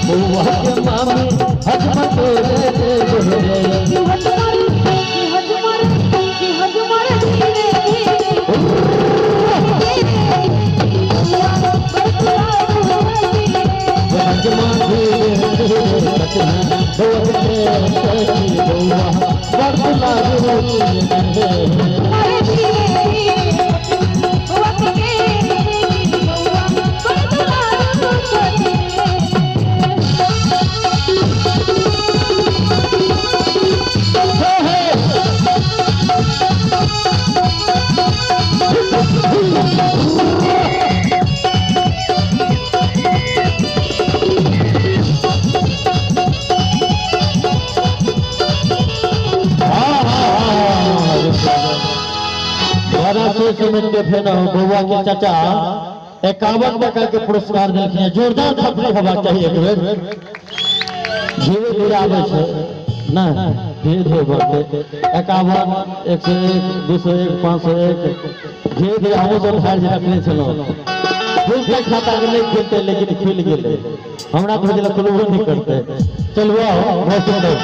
बउआ के मामी हजमा तोरे देबो रे। कि हजमर, कि हजमर, कि हजमर धीरे धीरे बउआ बरतुलारू सखी रे। हजमा धीरे धीरे कटना बउआ के सखी, बउआ बरतुलारू रे। अरे धीरे धीरे बउआ के बउआ बरतुलारू सखी रे। हे हे हाँ हाँ हाँ, बड़ा सोच समझ के फेर बउआ के चाचा 51 टका के पुरस्कार दिलखिन हैं। जोरदार थपड़ी होबाक चाही एक बेर। धीरे धीरे आबै छै ना, धीरे धीरे बढ़तै। 51, 101, 201, 501, धीरे धीरे हमहूँ सब हारि रखने छलहुँ। 2 खाता के नहि खुलतै, लेकिन खुलि गेलै। हमरा तऽ बुझल खुलबो नहि करतै। चलू आउ, बहुत सुन्दर।